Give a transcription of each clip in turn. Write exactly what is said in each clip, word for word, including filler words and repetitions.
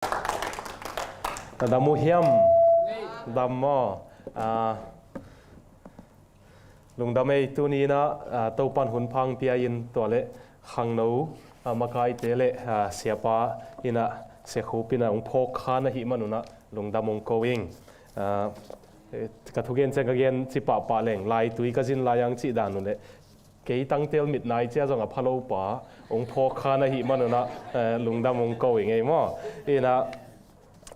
Na dam uh hiam? Dam maw? Ah, lungdam ei. Tuni in ah, ah, Topan hun phang pia in tua le khangno, ah, makaite le, ah, siapa in ah, Sia Khup in ah hong phawk kha na hih manun ah lungdam hong ko ing. Ah, eh, ka thugen ciang ka gen ci pahpah leng, laitui ka zin lai ang cih dan uh le, kei tangtel mit nai cia zong a pha lo pa hong phawk kha na hih manun ah, eh, lungdam hong ko ing ei maw? In ah,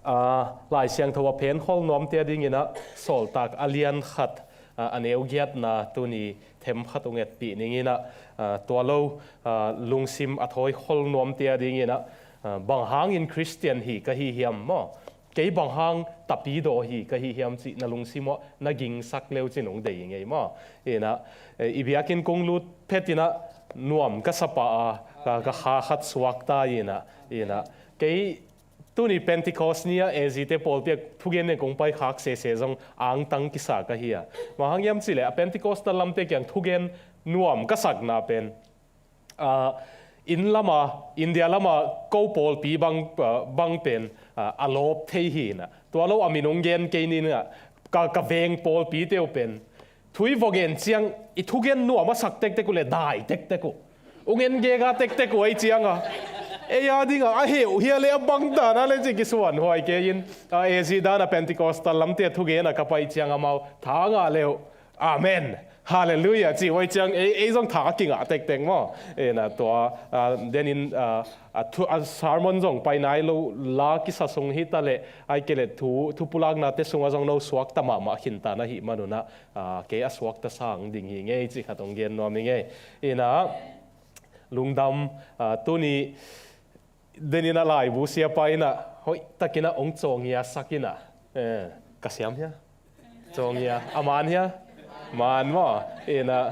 ah, Lai Siangtho a phen khol nuamte a dingin ah Sawltak a lian khat, ah, a neu giatna tuni themkhat hong etpih ning in ah, ah, tua lo, ah, lungsim a thawi khol nuamte a dingin ah, ah, bang hangin Khristian hi ka hi hiam maw? Kei bang hang tapidaw hi ka hi hiam cih na lungsim uah na gingsak leu cin hong dei ing ei maw? In ah, eh, i biakinn kong lut phet in ah nuam ka sa pah a, ka, ka kha khat suak ta in ah, in ah, kei tuni Pentecost ni-ah A Z te pawlpi ah thugen ding kong paikhak sese zong angtang kisa ka hi a. Bang hang hiam cih leh a Pentecostal lamte kiang thugen nuam ka sakna pen, ah, inn lama, India lama ko pawlpi bang, ah, bang pen, ah, a lawp thei hi in ah. Tua lo a min hong gen kei ni in ah, ka, ka veng pawlpite uh pen thu i va gen ciang i thugen nuam a sak tektek uh le dai tektek uh, ung en gega tektek uh ei ciang a, ei a ding a a heh uh hia le a bang dan a le ci kisuanhuai kei in, ah, A Z dan a Pentecostal lamte thugen a ka pai ciang amau tha ngah le uh, Amen, Halleluiah ci uh ei ciang ei, ei zong tha a kingah tektek maw? In ah tua, ah, denin, ah, a thu, a sermon zong pai nai lo la kisa sung hi ta le, ai ke le thu, thupulaknate sungah zong no suakta mahmah khinta na hih manun ah, ah, kei a suakta sang ding hi ing ei cih khat hong gen nuam ing ei. In ah, lungdam, ah, tuni denin ah laibu siapa in ah hoihtakin ah hong cawngia sak in ah, eh, ka siam hia? Cawngia, a man hia? Man maw? In ah,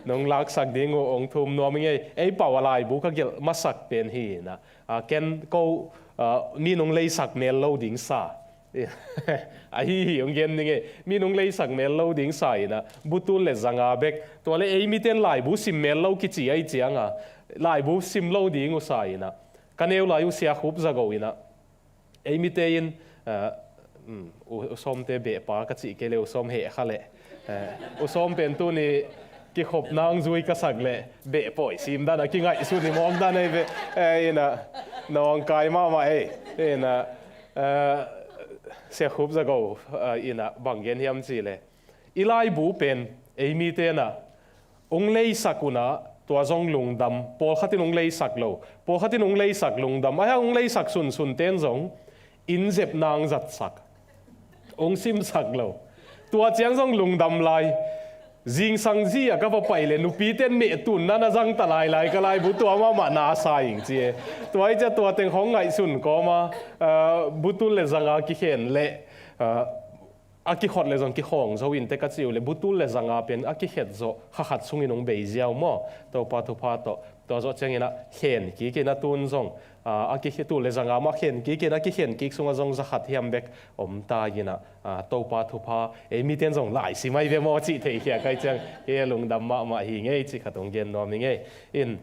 nong laksak ding uh hong thum nuam ing ei. Ei pau a laibu ka gelh masak pen hi in ah, ah, ken ko, ah, mi nong leisak mel lo ding sa. Ahi hi, hong gen ning ei. Mi nong leisak mel lo ding sa in ah, butul le zanga bek. Tua le ei miten laibu sim mel lo kici ai ciang a, laibu sim lo ding uh sa in ah, ka neu lai uh Sia Khup Za Go in ah, ei mite in, ah, um, u, u Sawmte behpa ka cih kei le, u Sawm heh kha le. Eh, u Sawm pen tuni kikhop nang zui ka sak le, beh pawi sim dan a kingaihsun i mawk dan ei ve. Eh, in ah, nawngkai mahmah ei. In ah, eh, Sia Khup Za Go, eh, in ah, bang gen hiam cih le, i laibu pen ei mite in ah hong leisak un ah, tua zong lungdam. Pawlkhat in hong leisak lo, pawlkhat in hong leisak, lungdam. Ahi hang hong leisak sunsunte in zong inn zep nang zatsak, hong simsak lo. Tua ciang zong lungdam lai. Zingsang zi a ka va pai le nupite in meh tunna na zang ta lailai, ka laibu tua mahmah na sa ing ci e. Tua hi ciah tua teng khawng ngaihsun kawm a, ah, butul le zanga kikhen le, ah, a kikhot le zong kikhawng zo in teh ka cih uh le, butul le zanga pen a kikhet zawh kha khat sungin hong bei ziau maw? Topa thupha tawh. Tua zawh ciangin ah khen kik in a tun zong, ah, a kikhe-, tul le zanga mah khen kik in a kikhen kik sungah zong za khat hiam bek om ta in ah, ah, Topa thupha, ei mite in zong laisim ai ve maw cih theikhia kai ciang, kei a lungdam mahmah hi ing ei cih khat hong gen nuam ing ei. In,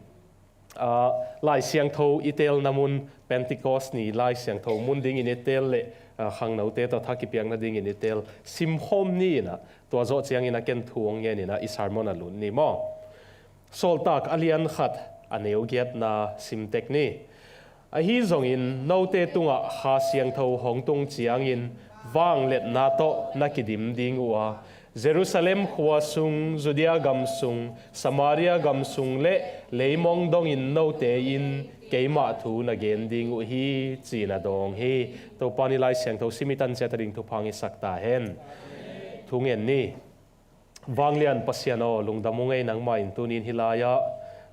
ah, Lai Siangtho i teelna mun, Pentecost ni Lai Siangtho mun dingin i teel le, ah, khangnote tawh thak i piakna dingin i teel simkhawm ni in ah, tua zawh ciangin a ken thu hong ngen in ah i sermon a lut ni maw? Sawltak a lian khat a neu giatna sim tek ni. Ahi zongin note tungah Kha Siangtho hong tung ciangin vangliatna tawh na kidim ding uh a, Jerusalem khua sung, Judea gam sung, Samaria gam sung le leimong dongin note in keimah thu na gen ding uh hi, ci-in a dawng hi. Topa in i Lai Siangtho sim i tan ciat a ding thupha hong hisak ta hen. Thu ngen ni. Vanglian Pasian aw, lungdam ung ei, nangmah in tuni in hih lai-ah,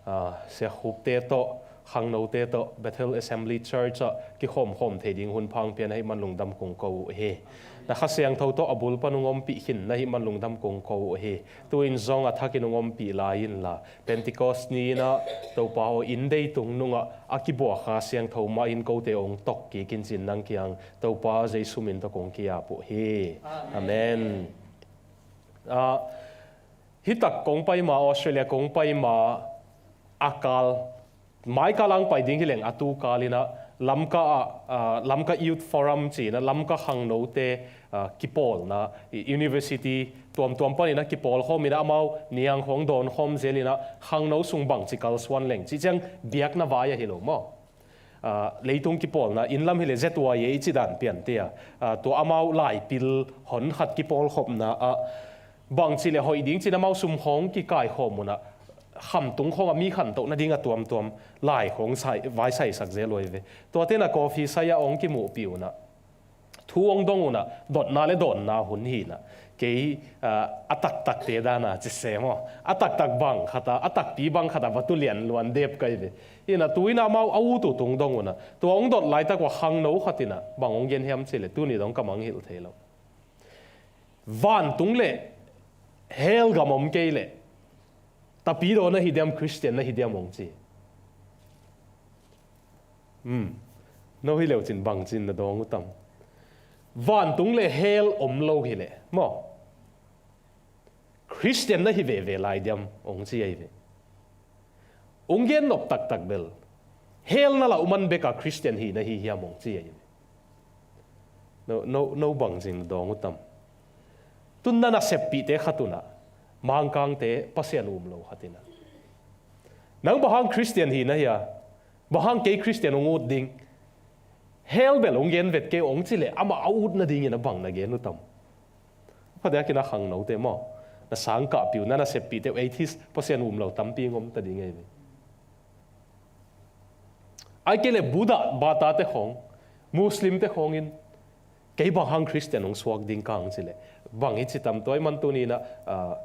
ah, Sia Khupte tawh, khangnote tawh, Bethel Assembly Church ah kikhawmkhawm thei ding hun pha hong pia na hih man lungdam kong ko uh hi. Na Kha Siangtho tawh a bul pan hong ompih khin na hih man lungdam kong ko uh hi. Tu-in zong a thakin hong ompih lai inla, Pentecost ni-in ah, Topa aw, inn deitung nungah a kibuak Kha Siangtho mah in kote hong tok kik in ci-in nang kiang Topa Jesu min tawh kong ki-ap uh hi. Amen. Amen. Ah, hih tak kong pai ma, Australia kong pai ma, a kal, mai kal ang pai ding hi leng a tu kal in ah, Lamka ah, ah, Lamka Youth Forum ci-in ah Lamka khangnote, ah, kipawlna, i, university tuamtuam panin ah kipawl khawm in ah amau niang khawng dawn khawm zel in ah khangno sung bangci kalsuan leng cih ciang biakna vai ahi lo maw? Ah, leitung kipawlna inn lam hileh Z Y A i ci dan pian te a, ah, tua amau laipil hon khat kipawlkhopna ah bangci le hoih ding ci-in amau sum khawng kikaikhawm un ah khamtung khawng ah mi khantoh nading a tuamtuam lai khawng sai, vaisaisak zel uh ahi ve. Tuate in ah coffee sai ah hong kimuhpih un ah thu hong dong un ah dotna le dawnna hun hi in ah kei, ah, a taktakte dan a ci se maw? A taktak bang khat a, a takpi bang khat a va tu lianluan dep ka hi ve. In ah tu in ah amau a ut uh tung dong un ah tua hong dot laitak uh a khangno khat in ah bang hong gen hiam cih leh tuni dong ka mangngilh thei lo. Vantung le hell gam om kei leh tapidaw na hi diam, Christian na hi diam hong ci. Hmm. No hi leu cin bangcin na dawng uh tam? Vantung le hell om lo hileh maw, Christian na hi veve lai diam hong ci ahi ve. Hong gen nop taktak bel hell na lauh man bek a Christian hi na hi hiam hong ci ahi ve. No, no, no bangcin na dawng uh tam? Tun na naseppihte khat un ah Mangkangte Pasian um lo khat in ah nang bang hang Christian hi na hia? Bang hang kei Christian hong ut ding? Hell bel hong gen vet kei hong ci leh amah a ut nadingin ah bang na gen uh tam? Phadiakin ah khangnote maw, na sangkahpih uh, na naseppihte uh atheist, Pasian um lo tampi hong om ta ding ahi ve. Ahih kei leh Buddha, Bata te khawng, Muslim te khawng in kei bang hang Christian hong suak ding ka hang cih leh bang hi ci tam? Tua ahih man tuni in ah, ah,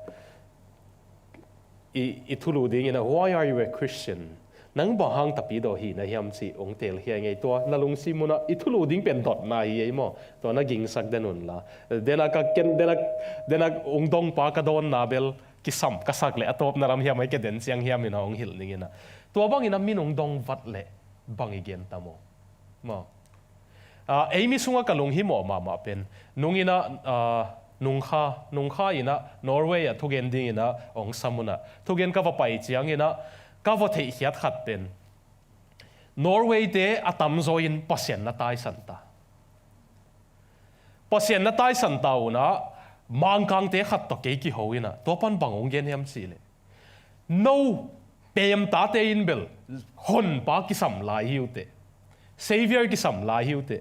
i, i thulu dingin ah, "Why are you a Christian?" Nang bang hang tapidaw hi na hiam cih hong teel hi a ngei. Tua na lungsim un ah i thulu ding pen dotna hi ei maw? Tua na gingsak den un la. Den a ka ken, den a, den a hong dongpa ka dawnna bel kisam ka sak leh a tawpna lam hiam, ahih kei leh den ciang hiam in ah hong hilh ning in ah. Tua bangin ah min hong dong vat leh bang i gen tam aw? Maw. Ah, ei mi sungah ka lunghimawh mahmah pen nung in ah, ah, Nungkha, Nungkha in ah Norway ah thugen dingin ah hong sam un ah thugen ka va pai ciangin ah ka va theihkhiat khat pen Norway te a tamzaw in Pasian na taisan ta. Pasian na taisan ta un ah Mangkangte khat tawh kei kiho in ah tua pan bang hong gen hiam cih leh, "No pemtate in bel honpa kisam lai hi uh teh, Savior kisam lai hi uh teh.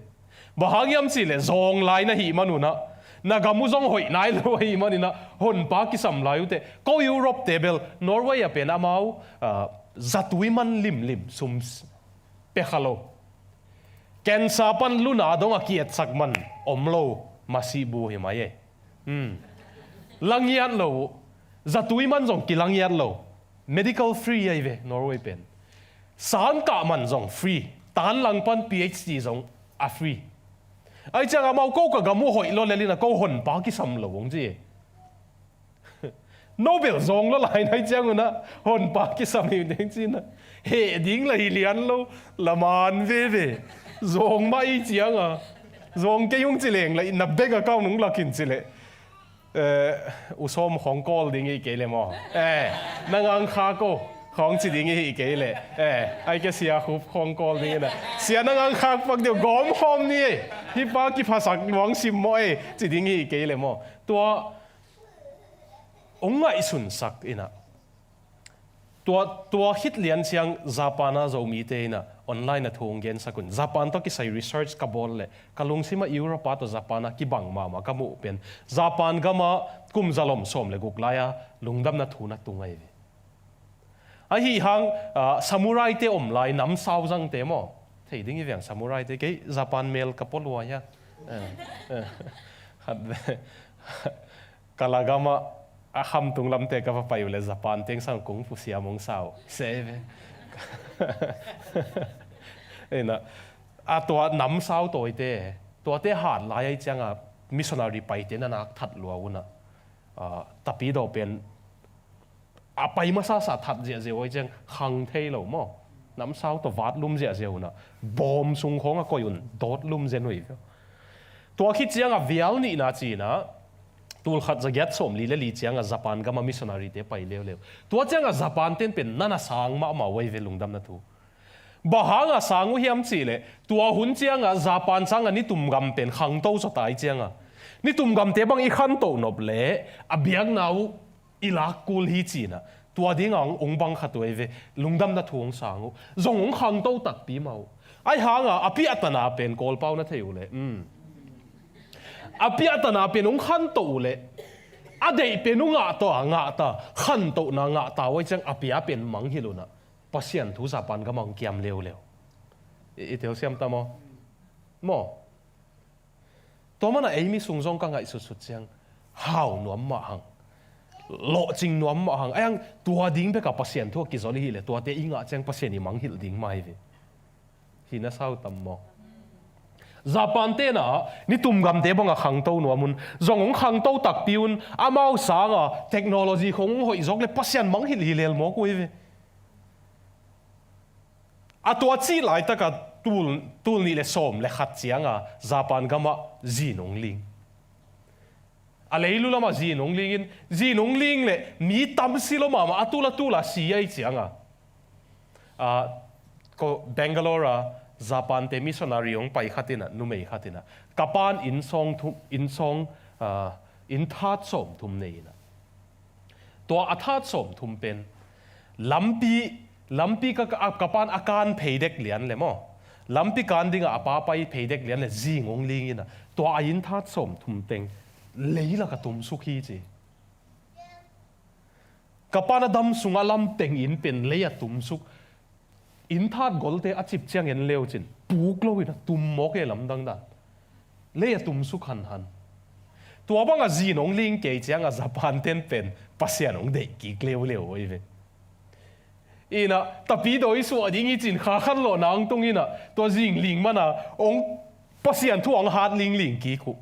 Bang hang hiam cih leh zawng lai na hih man un ah, na gam uh zong hoih nai lo ahih manin ah honpa kisam lai uh teh. Ko Europe te bel," Norway ah pen amau, ah, zatui man limlim sum s-, pia kha lo. Cancer pan luna dong a ki-etsak man om lo, masi bu hi mai e. Hmm. Langiat lo uh. Zatui man zong kilangiat lo. Medical free ahi ve, Norway pen. Sangkah man zong free. Tanlang pan P H D zong a free. Ahih ciang amau, "Ko ka gam uh hoih lo lel in ah ko honpa kisam lo," hong ci. "No bel zawng lo lai nai ciang un ah honpa kisam hi ding," ci-in ah. Heh ding la hi lian lo, la man veve. Zawng mah i ciang a, zawng kei hong ci leng la, na bank account hong lak in ci leh, eh, U Sawm khawng call ding hi kei le maw? Eh, na ngangkhak o khawng ci ding hi kei le. Eh, ahih kei leh Sia Khup khawng call ding in ah, "Sia, na ngangkhak pak deuh, gawm khawm ni e. Hih pa kiphasak luang sim maw e," ci ding hi kei le maw? Tua hong ngaihsunsak in ah, tua, tua khit lian ciang Japan a Zomite in ah online a thu hong gensak un. Japan tawh kisai research ka bawl leh ka lungsim ah Europe a tawh Japan a kibang mahmah ka muh pen Japan gam ah kum zalom sawm le guk lai a lungdamna thu na tung ahi ve. Ahih hang, ah, samurai te om lai, namsau zangte maw? Thei ding hi veng, samurai te. Kei Japan mel ka pua lua hia. Eh, eh. Khat ve. Ka la gam ah a khamtung lamte ka va pai uh leh Japan teng sang kung fu siam hong sa uh. Se ve. In ah, a tua namsau tawite, tuate hat lai ahih ciang a missionary paite na nak that lua un ah, ah, tapidaw pen a pai masasa that ziahziah uh ahih ciang khang thei lo maw? Namsau tawh vat lum ziahziah un ah, bawm sung khawng a koih un, dawt lum zen uh hi ve. Tua khit ciang a vial nihna ci-in ah, tul khat za giat sawm li le li ciang a Japan gam a missionary te pai leuleu. Tua ciang a Japan ten pen na na sang mahmah uh ahi ve, lungdamna thu. Bang hanga sang uh hiam cihleh, tua hun cianga Japan sanga nitum gam pen khangto zaw tai cianga, nitum gamte bang i khantoh nop leh a biakna uh i lak kul hi cinah, tua dinga hong, hong bang khat uh ei ve. Lungdamna thu hong sang uh. Zong hong khangto takpi mah uh. Ahi hanga a piahtana pen Kawlpau na thei uh leh, um, a piahtana pen hong khantoh uh leh, a deih pen uh ngahta, ngahta, khantohna ngahta uh ei ciang a pia pen mangngilh unah, Pasian thu Japan gama hong kiam leuleu. I, i telsiam ta maw? Maw? Tua mana ei mi sung zong ka ngaihsutsut ciang, hau nuam mah hang, lawhcing nuam mah hang. Ahi hang tua ding beka Pasian thu a kizol i hileh, tuate i ngah ciang Pasian i mangngilh ding mah hi ve. Hi na sau tam maw? Japan tena nitum gamte banga khangto nuam un, zong hong khangto takpi un, amau sanga technology khong hong hoih zawk le Pasian mangngilh hi lel mawk uh hi ve. A tua cih laitaka tul, tul nih le sawm le khat cianga Japan gamah zin hong ling. A leilu lamah zin hong lingin, zin hong ling le mi tamsi lo mahmah, a tul a tula si ahi cianga, a, ko Bangalore a Japan te missionary hong pai khat inah, numei khat inah, ka pan inn sawng thum, inn sawng, a, inn that sawm thum nei inah, tua a that sawm thum pen lampi, lampi ka, ka, ka pan a kan phei dek lian le maw, lampi kan dinga a pa pai phei dek lian le zing hong ling inah, tua a inn that sawm thum teng leilak a tumsuk hi ci. Ka pan a dam sungah lam teng inn pen lei a tumsuk. Inn that golte a cip ciang en leu cin, puk lo in a tum mawk e lamdang dan. Lei a tumsuk hanhan. Tua banga zin hong ling kei cianga Japan ten pen Pasian hong deih kik leuleu uh hi ve. Inah, tapidaw i suah ding i cin kha khan lawh nang tung inah, tua zing ling mana hong Pasian thu hong hat lingling kik uh.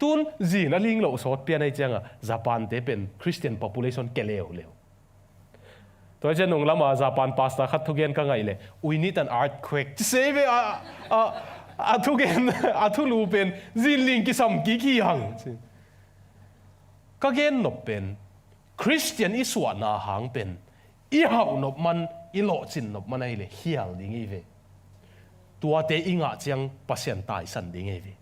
Tun zin a ling loh sawt pian ahi cianga Japan te pen Christian population ke leuleu. Tua cian nung lama Japan pastor khat thugen ka ngaih le, "We need an earthquake." Ci sei ve a, a, a thugen, a thulu pen zin ling kisam kik hi hang. Ka gen nop pen, Christian i suahna hang pen, i hauh nop man, i lawhcin nop man ahileh hial ding hi ve. Tuate i ngah ciang Pasian taisan ding hi ve.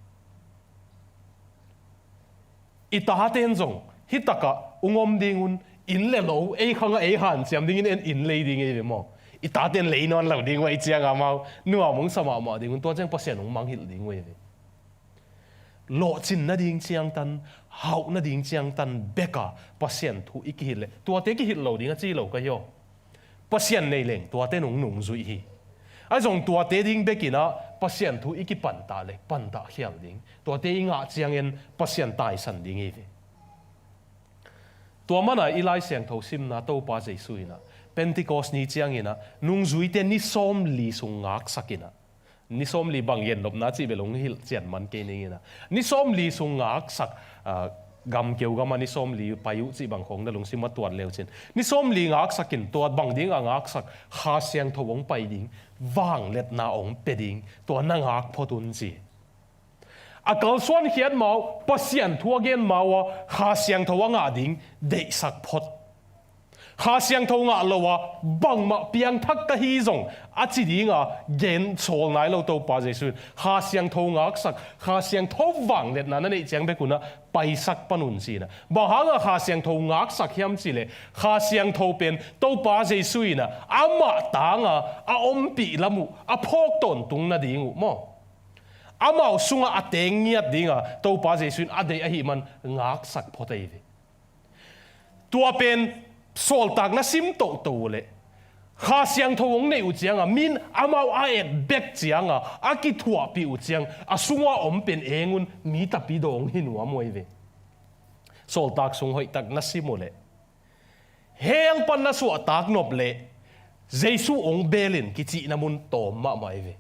I taten zong, hih takah ung om ding un, inn le lo, ei khangah ei hanciam dingin en inn lei ding ei ve maw? I taten lei nawn lo ding uh ahi cianga amau nuam hong sa mahmah ding un, tua ciang Pasian hong mangngilh ding uh ei ve. Lawhcin nading ciangtan, hauh nading ciangtan beka Pasian thu i kihilh leh, tuate kihilh lo ding a ci lo ka hi aw. Pasian nei leng tuate nung nungzuih hi. Ahi zong tuate ding bekinah Pasian thu i kipantah le pantah khial ding. Tuate i ngah ciangin Pasian taisan ding hi ve. Tua mana i Lai Siangtho simna Topa Jesu inah Pentecost ni cianginah nungzuite ni sawmli sung ngaksak inah, ni sawmli bang gennopna cih bel hong hilh cian man kei ning inah, ni sawmli sung ngaksak, ah, gam keu gama ni sawmli pai uh cih bang khong na lungsim a tuat leu cin, ni sawmli ngaksak in, tua bang dinga ngaksak? Kha Siangtho hong pai ding, vangliatna hong pia ding, tua na ngak phot un ci. A kalsuan khiat mau, Pasian thu a gen mau a, Kha Siangtho a ngah ding deihsak phot. Kha Siangtho ngah lo a, bangmah piangthak ka hi zong a ci dinga gen sawl nai lo Topa Jesu in, Kha Siangtho ngaksak, Kha Siangtho vangliatna na neih ciang bek unah paisak pan un ci inah. Bang hanga Kha Siangtho ngaksak hiam cihleh, Kha Siangtho pen Topa Jesu inah amah tanga a ompih lam uh a phawk tawntung nading uh maw? Amau sungah a teng ngiat dinga Topa Jesu in a deih ahih man ngaksak phot ahi ve. Tua pen Sawltak na sim tohtoh uh leh, Kha Siangtho hong neih uh cianga min amau a et bek cianga a kithuahpih uh ciang, a sunga om pen eng un mi tapidaw hong hi nuam uh ahi ve. Sawltak sung hoihtak na sim uh leh, hell pan na suahtak nop leh Jesu hong belin kicihna mun tawm mahmah hi ve.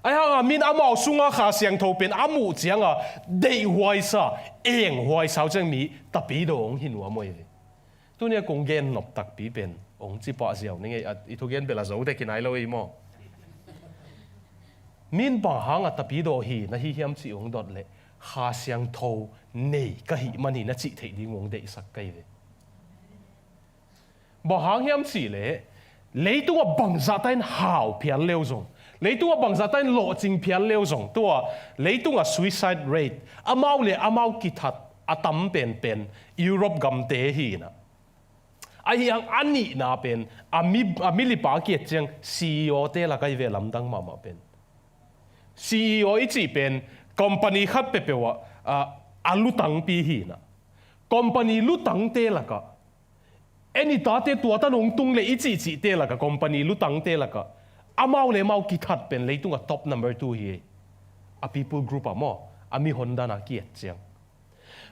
Ahi hanga min amau sunga Kha Siangtho pen a muh cianga deihhuaisa, enghuaisa uh ciang mi tapidaw hong hi nuam uh hi ve. Tunia kong gen nop takpi pen hong cipah ziau ni ngei, a, i thugen bel a zo dek hi nai lo ei maw? Min bang hanga tapidaw hi na hi hiam cih hong dot leh, Kha Siangtho nei ka hih man hi na cih theih ding hong deihsak ka hi ve. Bang hang hiam cihleh, Leitungah bangzahta in hau phial leu zong, leitungah bangzahta in lawhcing phial leu zong, tua leitungah suicide rate, amau le amau kithat a tam penpen Europe gamte hi inah. Ahi hang a nihna pen a mi, a milipa a kiat ciang C E O te lak ahi ve, lamdang mahmah pen. C E O i cih pen company khat peuhpeuh ah, ah, a lutangpi hi inah. Company lutangte lakah, en i tate tua tan hong tung le i cihcihte lakah, company lutangte lakah amau le amau kithat pen leitungah top number two hi. A people group ah maw, a mihon dan a kiat ciang.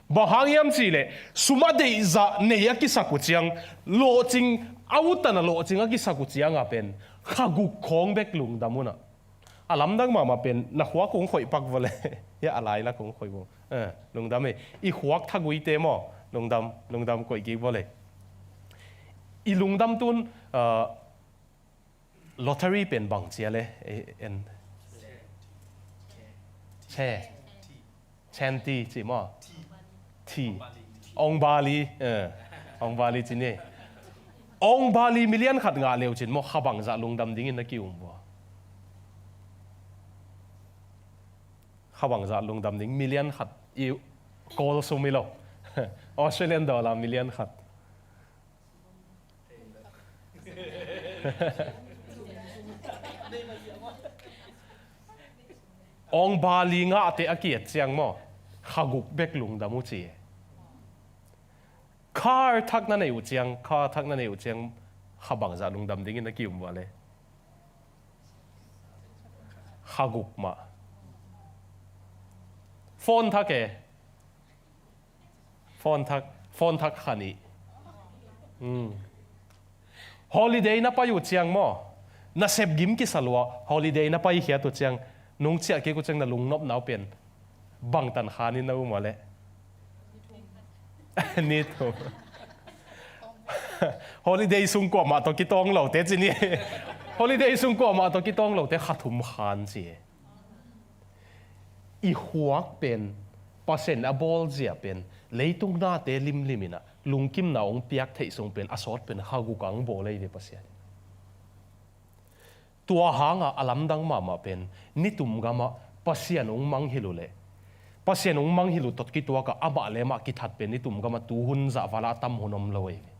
Bang hang hiam cihleh, sum a deihzah nei a kisak uh ciang, lawhcing, a utan a lawhcing a kisak uh ciangah pen, khaguk khawng bek lungdam unah. A lamdang mahmah pen, na khuak kong khoih pak vawleh. Hia a lailak kong khoih vawleh. Eh, lungdam eh. I khuak thaguite maw. Lungdam, lungdam koih kik vawleh. I lungdam tun, ah, lottery pen bang cia le, eh, en. Che. Centi ci maw? Thi. Ong Bali, eh. Ong Bali ci ni. Ong Bali million khat ngah leu cin maw, kha bangzah lungdam dingin na ki-um vua? Kha bangzah lungdam ding million khat i kawl sum hi lo. Australian dollar million khat. Ong Bali ngahte a kiat ciang maw, khaguk bek lungdam uh ci. Car thak na nei uh ciang, car thak na nei uh ciang, kha bangzah lungdam dingin na ki-um vua le? Khaguk mah. Phone thak e. Phone thak, phone thak kha nih. Hmm. Holiday na pai uh ciang maw, na sep gim kisa lua, holiday na pai khiat uh ciang, nung ciah kik uh ciang na lungnopna uh pen bangtan khan in na um a le? Ni thum. Holiday sung kuamah tawh kitawng lote ci ni. Holiday sung kuamah tawh kitawng lote kha thum khan ci. I khuak pen, Pasian a bawlzia pen, leitung nate limlim inah, lungkimna hong piak theih sung pen, a sawt pen, khaguk ang bawl ei ve Pasian. Tua hangah a lamdang mahmah pen, nitum gamah Pasian hong mangngilh uh leh, Pasian hong mangngilh uh tawh kituakah amah le amah kithat pen, nitum gamah tuhun zah vala a tam hun om lo ei ve.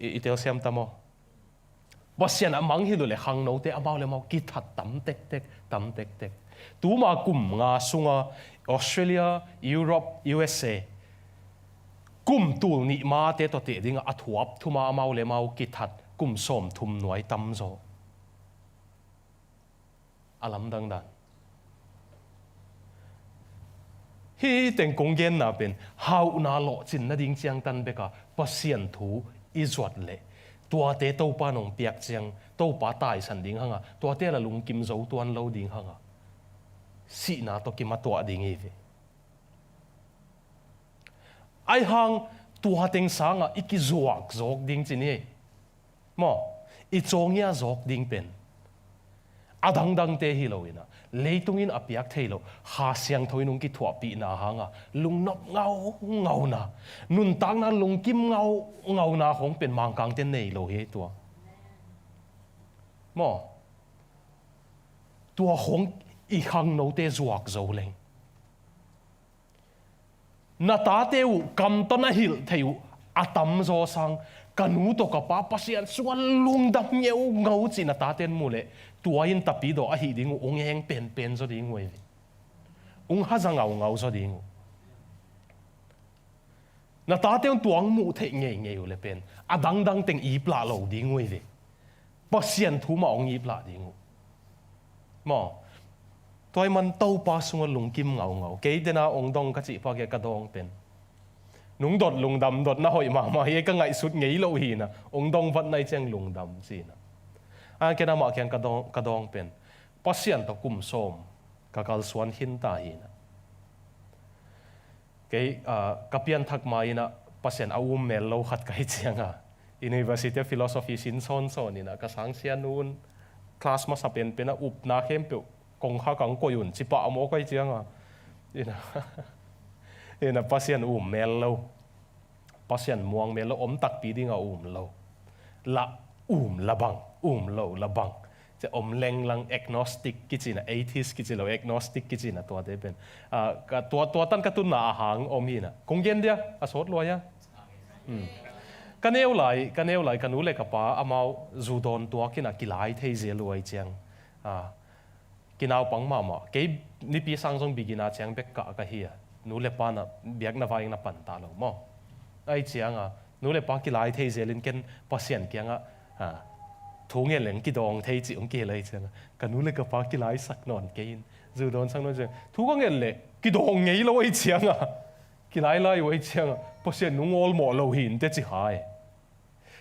I, i telsiam tam aw. Pasian a mangngilh uh leh khangnote amau le amau kithat tam tektek, tam tektek. Tuma kum nga sunga Australia, Europe, U S A, kum tul nih mate tawh teh dingah a thuap thuma amau le amau kithat kum sawm thum nuai tamzaw. A lamdang dan. Hih teng kong genna pen, hauhna lawhcin nading ciangtan beka Pasian thu i zuat leh, tuate Topa nong piak ciang, Topa taisan ding hanga, tuate la lungkim zo tuan lo ding hanga, sihna tawh kimatuah ding hi ve. Aihang tua teng sangah i kizuak zawk ding ci ni. Maw, i cawngia zawk ding pen a dangdangte hi lo inah, leitung in a piak thei lo Kha Siangtho in hong kithuahpihna hanga lungnop ngaungauna, nuntakna lungkim ngaungauna khawng pen Mangkangte nei lo hi tua. Maw, tua khawng i khangnote zuak zo leng. Na tate uh kam tawh na hilh thei uh a tamzaw sang, ka nu tawh ka pa Pasian sungah lungdam ngeungau cih na taten muh leh, tua in tapidaw ahi ding uh, ung eng penpen zaw ding uh ei ve. Ung haza ngaungau zaw ding uh. Na tate un tua ung muh theih ngeingei uh le pen a dangdang teng iplah lo ding uh ei ve. Pasian thu mah hong iplah ding uh. Maw, tua ahih man Topa sungah lungkim ngaungau. Kei tena hong dong ka cih pah kei ka dawng pen, nung dot lungdam dot na hoih mahmah hi, ka ngaihsut ngei loh hi na, hong dong vat nai ciang lungdam ci na. A, kei na mah kiang ka dawng, ka dawng pen, Pasian tawh kum sawm ka kalsuan khinta hi na. Kei, ah, ka pianthak ma-in ah Pasian a um mel lo khat ka hih ciangin, University of Philosophy sin sawnsawn in ah ka sangsianu in class masa penpen ah upna khempeuh kongkhak ah hong koih un ci pah mawk ahih ciangin, in ah, in ah Pasian um mel lo, Pasian muang mel lo, om takpi dingin um lo. la um la bang, um lo la bang. Cia om lenglang, agnostic kici na, atheist kici lo, agnostic kici na, tuate pen. Ah, ka, tua, tua tan ka tunna a hang om hi na. Kong gen dia, a sawt lua ia. Hmm. Ka neu lai, ka neu lai, ka nu le ka pa amau zu dawn tuak in a kilai thei zel uh ai ciang. Ah, kinaupang mahmah. Kei nipi sang zong beginner ciang bek kah ka hi a. Nu le pa na biakna vai na pan ta lo maw. Ai ciang a, nu le pa kilai thei zel in ken Pasian kiangah, ah, thu ngen leng kidawng thei cih hong kihel ai ciang a. Ka nu le ka pa kilai sak nawn kei in. Zu dawn sak nawn ciang. Thu ka ngen le, kidawng ngei lo ai ciang a. Kilai lai uh ai ciang a. Pasian nung awlmawh lo hi in te ci hai.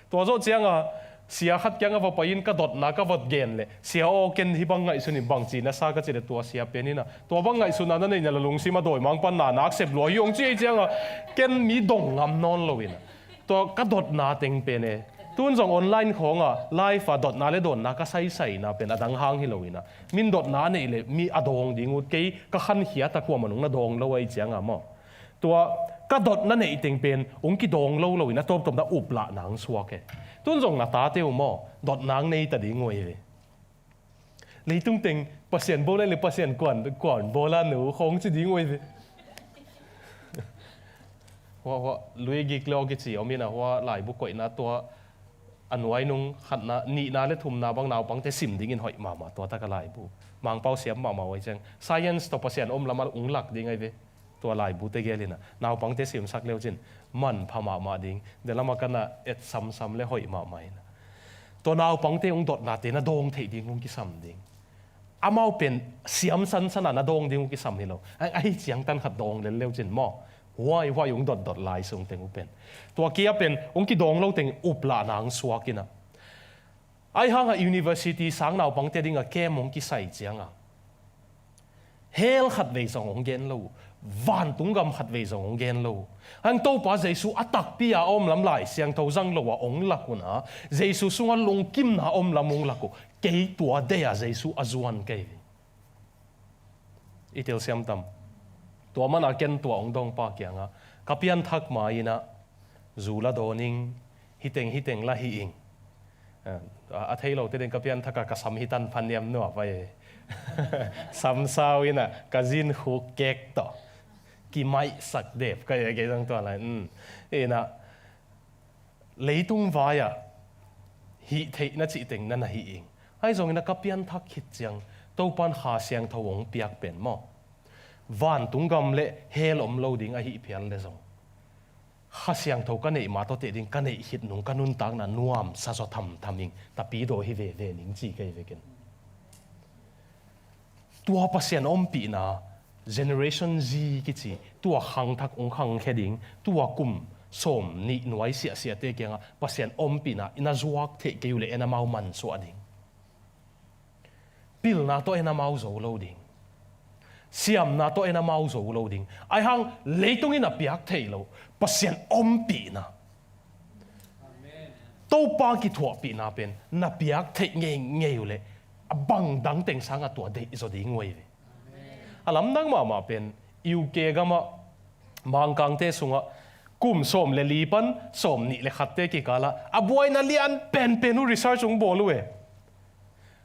Tua zawh cianga, sia khat kianga va pai in ka dotna ka va gen le, sia aw ken hih bang ngaihsun in bang ci na sa ka ci le tua sia pen in a. Tua bang ngaihsutna na neihna la lungsim a dawimang pan na nak sep lua hi hong ci ei cianga, ken mi dong ngam nawn lo in a. Tua ka dotna teng pen e. Tun zong online khawnga, live a dotna le dawnna ka saisaina pen a dang hang hi lo in a. Min dotna a neih le, mi a dawng ding ut kei, ka khankhiat a kuamah nung na dawng lo ei cianga maw. Tua ka dotna neih teng pen, hong kidawng lo lo in a tawptawp na uplah nang suak e. Tun zong na tate uh maw, dotna ang nei ta ding uh ei ve. Leitung teng, Pasian bawl le Pasian kuan, kuan bawl a nu, khawng ci ding uh ei ve. Hua, hua, lui gik le aw kici, om in a hua, laibu koihna tua, a nuai nung khatna, nihna le thumna bang naupangte sim dingin hoih mahmah, tua taka laibu. Mangpau siam mahmah uh ei ciang. Science tawh Pasian om lama ung lak ding ei ve. Tua laibu tegel in a, naupangte simsak leu cin, manpha mahmah ding, de lama kana et samsam le hoih mahmah in a. Tua naupangte hong dotnate na dawng theih ding hong kisam ding. Amau pen siam sansan a na dawng ding hong kisam hi lo. Ai, ai ciang tan khat dawng lel leu cin maw. Huai, huai hong dotdot lai sung teng uh pen. Tua kia pen, hong kidawng lo teng uplah nang suak in a. Ai hanga university sang naupangte dinga kem hong kisai cianga. Hell khat vei zong hong gen lo, vantung gam khat vei zong hong gen lo. Hang Topa Jesu a takpi a om lam Lai Siangtho zang lo a hong lak un a, Jesu sunga lungkimna om lam hong lak uh, kei tua dei a Jesu a zuan kei ve. I telsiam tam. Tua mana ken tua hong dongpa kianga, ka pianthak ma in a, zu la dawn ing, hiteng hiteng la hi ing. A, a thei lote ding ka pianthaka ka sam hi tan phan niam nuam vai. Sam sau in a, ka zin khuk kek tawh. Kimaihsak dep ka e kei zong tua lai. Mm. In a, leitung vai-ah hih theihna cihteng na na hi ing. Ahi zongin a ka pianthak khit ciang, Topan Kha Siangtho hong piak pen maw. Vantung gam le hell om lo ding ahi phial le zong. Kha Siangtho ka neih ma tawh teh ding ka neih khit nung ka nuntakna nuamsa zaw thamtham ing, tapidaw hi veve ning ci kei vekin. Tua Pasian ompihna, Generation Z kici, tua khangthak hong khangkhia ding, tua kum sawm nih nuai siahsiahte kiangah Pasian ompihna, i na zuak theih kei uh le en amau mansuah ding. Pilna tawh en amau zo lo ding. Siamna tawh en amau zo lo ding. Aihang leitung in a piak theih lo. Pasian ompihna. Topa kithuahpihna pen na piak theih ngeingei uh leh a bang dang teng sangah tua deih zaw ding uh ei ve. A lamdang mahmah pen U K gamah Mangkangte sungah kum sawm le li pan sawm nih le khatte kikalah a buaina lian penpen uh research hong bawl uh e.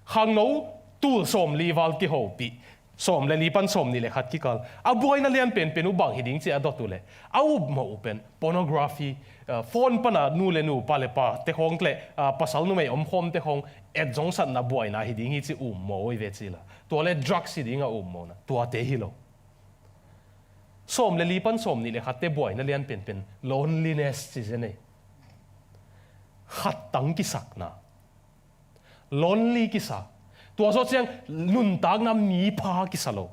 Khangno tul sawm li val kihopih, sawm le li pan sawm nih le khat kikal a buaina lian penpen uh bang hi ding ci a dot uh leh a upmawh uh pen pornography, ah, phone pana nu le nu, pa le pa te khawng le, ah, pasal numei omkhawmte khawng et zongsatna buaina hi ding hi ci upmawh uh ei ve ci la. Tua le drugs hi ding a upmawhna, tuate hi lo. Sawm le li pan sawm nih le khatte buaina lian penpen loneliness ci zen ei. Khattang kisakna. Lonely kisa. Tua zawh ciang nuntakna mi pha kisa lo.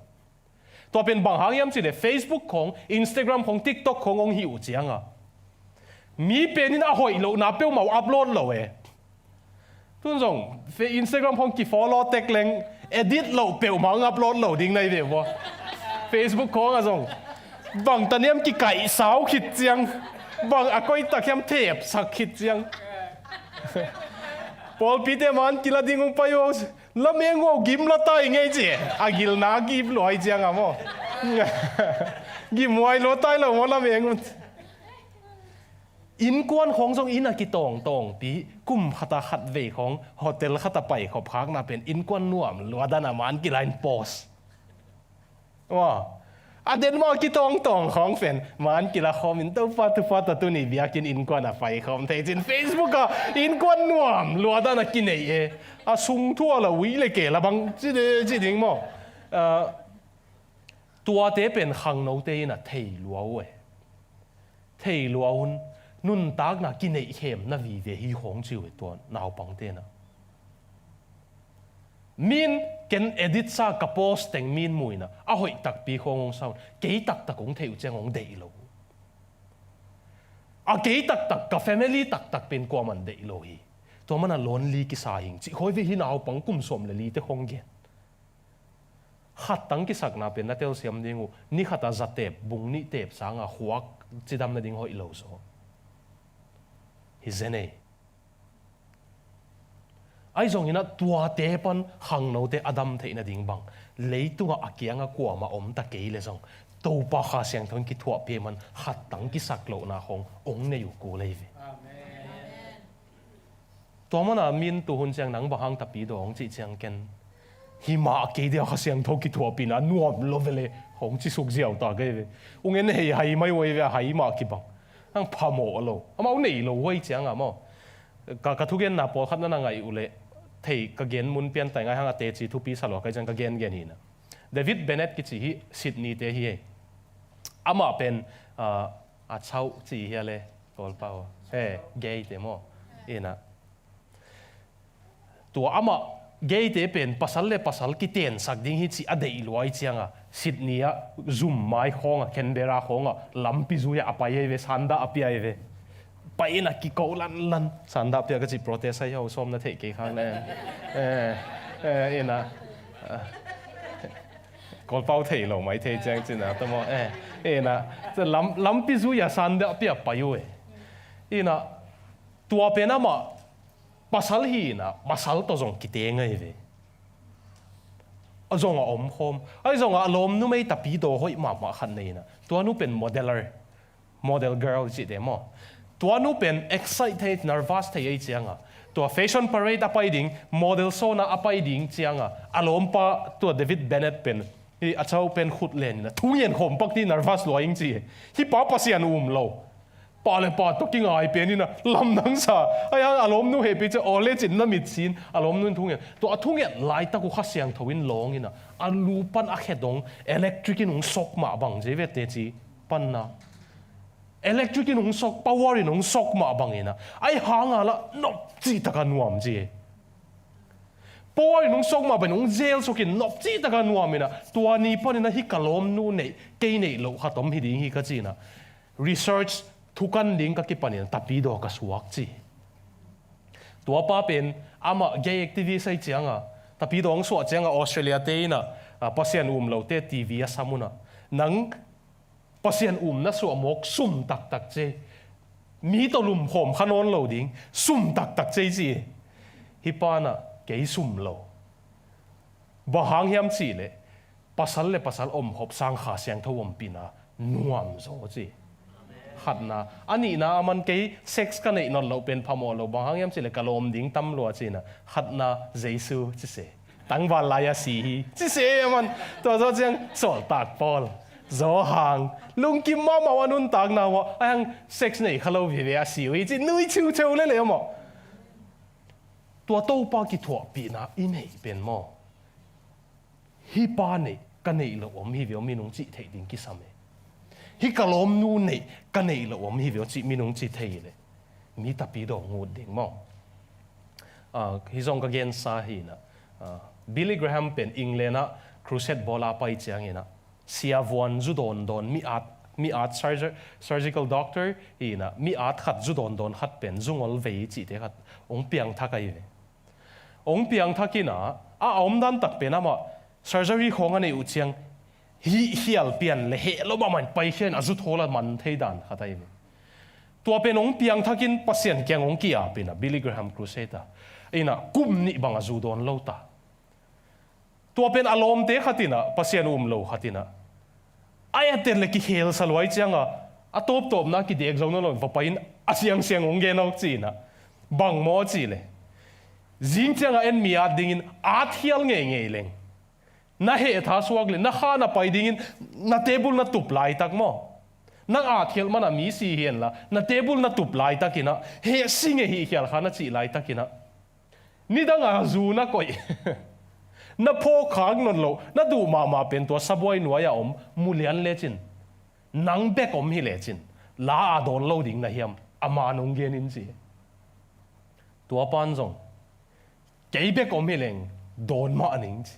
Tua pen bang hang hiam cih leh Facebook khawng, Instagram khawng, TikTok khawng hong hih uh cianga mi penin a hoih lohna peuhmah uh upload lo e. Tun zong Fe-, Instagram khawng kifollow tek leng edit loh peuhmah hong upload lo ding na hi ve vua. Facebook khawngah zong bang taniam kikaihsau khit ciang, bang a koitak hiam thepsak khit ciang. Pawlpite man kila ding hong pai uh, lameng uh gim la tai ngei ci. A gilna gim luai cianga maw. Gim huai lua tai lo maw lameng uh. Innkuan khawng zong inn a kitawngtawngpi, kum khata khatvei khawng hotel khata paikhop khakna pen innkuan nuam luat dan a man kila in post. Aw. A den maw, kitawngtawng khawng pen man kila khawm in, Topa thupha tawh tuni biakinn innkuan a paikhawm thei cin Facebook ah innkuan nuam luat dan a kineih e. A sung thu a la ui le ke la bang ci de, ci ding maw? Ah, tuate pen khangnote in a thei lua uh e. Thei lua un, nuntakna kineihkhemna vive hi khawng ci uh e tua naupangte na. Min ken edit sa ka post teng min muina a hoih takpi khawng hong sa un, kei taktak hong theih uh ciang hong deih lo. A kei taktak, ka family taktak pen kuaman deih lo hi. Tua mana lonely kisa hing cih khawi ve hi naupang kum sawm le lite khawng gen. Khattang kisakna pen na telsiam ding uh, ni khata zatep, bung nih tep sanga khuak cidam nading hoih lo zaw. Hi zen ei. Ahi zongin a tuate pan khangnote a dam theih nading bang, leitungah a kianga kuama om ta kei le zong, Topa Kha Siangtho in kithuahpih man khattang kisak lohna khawng ong nei uh kul ei ve. Amen. Tua mana min tuhun ciang nang bang hang tapidaw hong cih ciang ken, hi mah kei dia Kha Siangtho kithuahpihna nuam lo vele hong ci suk ziau ta kei ve. Ung en hei hai mai uh ei ve, hai mah kibang. Hang phamawh lo. Amau nei lo huai cianga maw. Ka, ka thugenna pawlkhat na na ngaih uh leh, thei ka gen mun pian tai ngai hang a teci thupi sa lua kai ciang ka gengen hi na. David Bennett kici hi, Sydney te hi hei. Amah pen, ah, a chauh ci hi a le, Kawlpau. He, gay te maw. Ina. Tua amah gay te pen pasal le pasal kitensak ding hi ci a deih luai cianga Sydney ah zum mai khawnga, Canberra khawnga lampi zui ah a pai ei ve, sanda a pia ei ve. Pai ina kiko lanlan sanda a pia ka ci protest ai ho sawm na theih kei khang na en. Eh, eh, ina. Ah. Kawlpau thei lo mai thei ciang cina tamo. Eh, ina. Lam, lampi zui ah sanda a pia pai uh e. Ina. Tua pen amah pasal hi ina, pasal tawh zong kiteng ahi ve. A zong a omkhawm. Ahi zong a lawm numei tapidaw hoih mahmah khat nei ina. Tua nu pen modeler. Model girl cihte maw. Tua nu pen excite thei, nervous thei ahi cianga. Tua fashion parade a pai ding, model show na a pai ding cianga. A lawmpa tua David Bennett pen. Hi a chau pen khut len ina. Thungen khawm pak ti nervous lua ing ci. Hi pa Pasian um lo. Pa le pa tawh kingai pen ina lamdang sa. Ai hang a lawmnu hehpih ciah aw le cin na mit sin a lawmnu in thungen. Tua a thungen laitak uh Kha Siangtho in lawng ina a lu pan a khe dong electric in hong sok mah bang zi vete ci panna. Electric in hong sok, power in hong sok mah bang ina. Ai hanga la nop cih taka nuam ci. Power in hong sok mah bang hong zel sok in nop cih taka nuam ina. Tua ni pan ina hi ka lawmnu neih, kei neih loh khat om hi ding hi ka ci ina. Research thukan ding ka kipanin tapidaw ka suak ci. Tuapa pen amah gay activist ahi cianga tapidaw ang suah cianga Australia te ina, ah, Pasian um lote T V a sam una. Nang Pasian um na suah mawk sum taktak ci. Mi tawh lumkhawm kha nawn lo ding sum taktak ci ci. Hi pana kei sum lo. Bang hang hiam cihleh pasal le pasal omkhop sang Kha Siangtho ompihna nuam zaw ci. Khatna. A nihna a man kei sex ka neih nawn loh pen phamawh lo bang hang hiam cihleh ka lawm ding tam lua cina. Khatna Jesu ci se. Tangval lai a si hi. Ci se a man. Tua zaw ciang sawltak Paul. Zaw hang. Lungkim mahmah a nuntakna uh a hang sex nei kha lo vive a si uh hi ci nui chiucheu lele maw. Tua Topa kithuahpihna i neih pen maw. Hi pa neih ka neih loh om hi ve aw mi nung cih theih ding kisam e. Hi ka lawmnu neih ka neih loh om hi ve aw cih mi nung cih thei le. Mi tapidaw ngut ding maw. Ah, hi zong ka gensa hi na. Ah, Billy Graham pen England ah crusade bawla pai ciang hi na. Siavuan zu dawndawn mi at, mi at surger-, surgical doctor hi na. Mi at khat zu dawndawn khat pen zu ngol vei cihte khat hong piangthak ahi ve. Hong piangthak ina, a, a omdan tak pen amah surgery khawng a neih uh ciang hih hial pian le heh lo mahmah in paikhia in a zu thawl a man thei dan khat ahi ve. Tua pen hong piangthak in Pasian kiang hong ki-ap ina Billy Graham Crusade a. Ina kum nih bang a zu dawn lo ta. Tua pen a lawmte khat ina Pasian um lo khat ina. Ai a ten le kikhelsa luai cianga A tawptawpna kidek zo nawn lo, va pai in, a siangsiang hong gen aw ci-in ah. Bang maw ci leh, zing ciangah en mi at dingin at hial ngeingei leng, na heh tha suak leh na kha na pai dingin na table na tup laitak maw, nang at hial manah mi si hi henla, na table na tup laitakin ah heh si ngei hih khial kha na cih laitakin ah, nidang a zu na koih, na phawk khak nawn loh, na duh mahmah pen tua sabuai nuai-ah om mu lian lecin, nang bek om hi lecin, la a dawn lo ding na hiam? A man hong gen in ci. Tua pan zong, kei bek om hi leng dawn mah ning ci.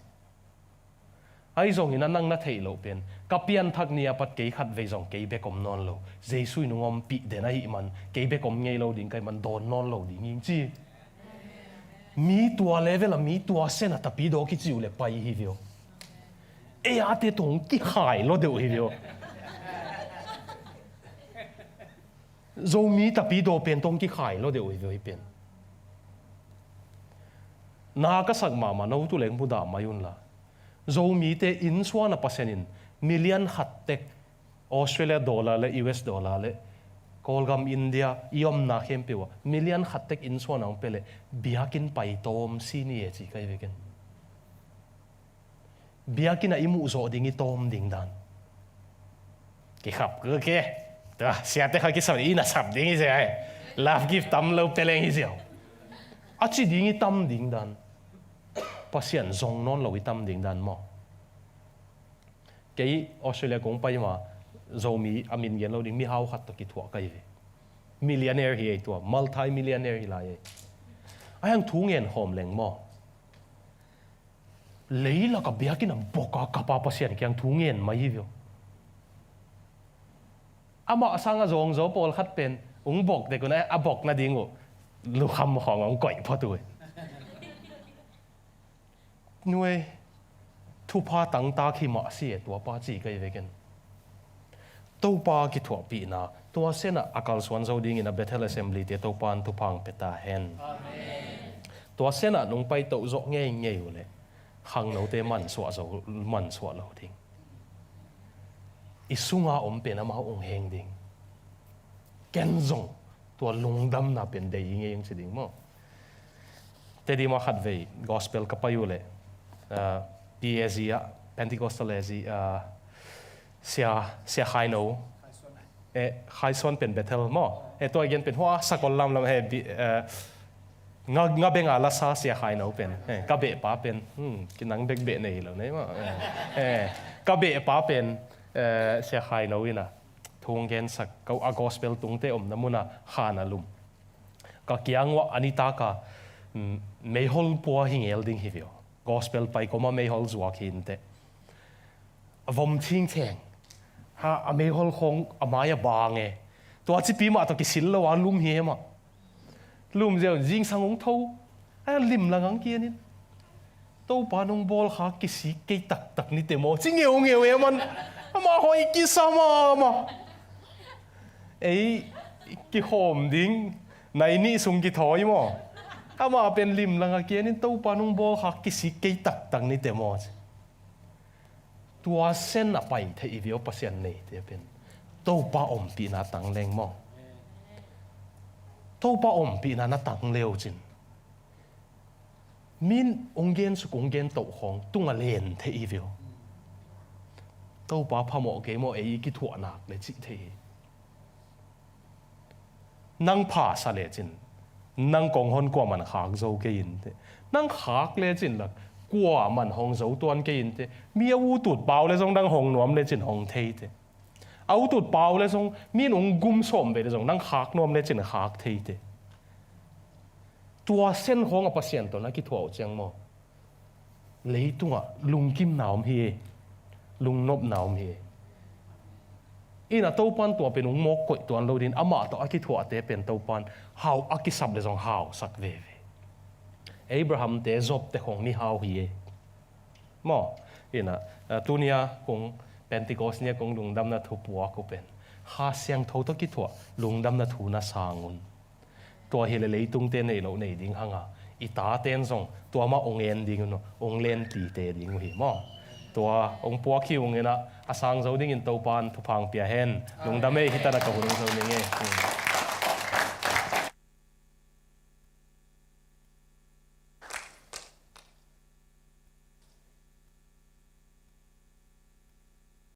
Ahi zongin a nang na theih loh pen, ka pianthak ni a pat kei khatvei zong kei bek om nawn lo, Jesu in hong ompih den ahih man, kei bek om ngei lo ding ka hih man dawn nawn lo ding ing ci. Mi tua level a, mi tua sen a tapidaw kici uh leh pai hi vio. Ei ate tawh hong kikhai lo deuh hi vio. Zomi tapidaw pen tawh hong kikhai lo deuh hi vio hi pen. Na ka sak mahmah no tu leng mudah mai unla, Zomite innsuan a Pasian in million khat tek, Australia dollar le U S dollar le Kawlgam India i omna khempeuh ah million khat tek innsuan a hong pia leh biakinn pai tawm si ni e ci ka hi vek in. Biakinn ah i muh zawh ding i tawm ding dan. Kikhap ke ke. Tua siate kha kisap i na sap ding hi sia. Love gift tam lo peleng hi sia. A ci ding i tam ding dan. Pasian zong nawn lo i tam ding dan maw. Kei Australia kong pai ma, Zomi a min gen lo ding, mihau khat tawh kithuah ka hi ve. Millionaire hi ei tua, multi-millionaire hi lai ei. A hiang thu ngen khawm leng maw. Leilak a biakinn a bok a kap a Pasian kiang thu ngen mai hi vio. Amah sang a zawngzaw pawlkhat pen hong bok dek un a, a bok nading uh lukham khawng hong koih phot uh. Nuai, thupha tangtak hi mah si e, tua pa ci ka hi vek in. Topa kithuahpihna, tua sen ah a kalsuan zo dingin a Bethel Assembly te Topa in thupha hong pia ta hen. Amen. Tua sen ah nong pai toh zawh ngeingei uh leh khangnote mansuah zo, mansuah lo ding. I sunga om pen amau hong heng ding. Ken zong tua lungdamna pen dei hi ngei hong ci ding maw. Tedim ah khatvei gospel ka pai uh leh, ah, P A Z ah, Pentecostal A Z, ah, Sia, Sia Khaino. Eh, Khaisuan pen Bethel maw. Eh, tua gen pen hua sakol lamlam, eh, bi-, eh, nga, nga benga lasa Sia Khaino pen. Eh, ka behpa pen. Hmm, kinang bek beh nei lo nei maw. Eh, eh, ka behpa pen, eh, Sia Khaino in a thu hong gensak, ka, a gospel tungte omna mun ah khan a lum. Ka kiang uah a nitak a, mm, meihol pua hi ngel ding hi vio. Gospel pai koma meihol zuak hi inteh. A vom thingtheng. Ha, a meihol khawng a mai a bang e. Tua cipi mah tawh kisil lo a lum hi e mah. Lum ziau zingsang hong tho. A limlang ang kian in. Topa nong bawl kha kisik kei taktak ni te maw. Ci ngeungeu e man. Amah hoih kisa mah mah. Ei, kikhawm ding. Nai nih sung kithawi maw. Amah pen limlang a kian in Topa nong bawl kha kisik kei taktak ni te maw. Tua sen a pai thei i vio Pasian neite pen. Topa ompihna tang leng maw. Topa ompihna na tang leu cin. Min ong gen suk ong gen toh khawng tunga len thei i vio. Topa phamawh kei maw ei i kithuah nak le cih thei hi. Nang pha sa lecin, nang kong hon kuaman khak zo kei inteh. Nang khak lecin lak, kuaman hong zo tuan kei inteh. Mi a utut pau le zong nang hong nuam lecin hong theiteh. A utut pau le zong, mi in ong gum sawm ve le zong, nang khak nuam lecin khak theiteh. Tua sen khawng a Pasian tawh na kithuah uh ciang maw. Leitungah lungkimna om hi e. Lungnopna om hi e. Ina Topan tua pen ung mawk koih tuan lo din amah tawh a kithuahte pen Topan hau a kisap le zong hausak veve. Abraham te, Job te khong ni hau hi e. Maw, ina, eh, tunia kong Pentecost nia kong lungdamna thu puak uh pen Kha Siangtho tawh kithuah lungdamna thu na sang un. Tua hi le leitungte nei loh nei ding hanga, i taten zong tua mah ong en ding un, ong len tite ding uh hi maw. Tua hong puak hi ung in ah, a sang zo dingin Topa'n thupha hong pia hen. Lungdam ei, hi ta in ah ka hun hong zo ning ei.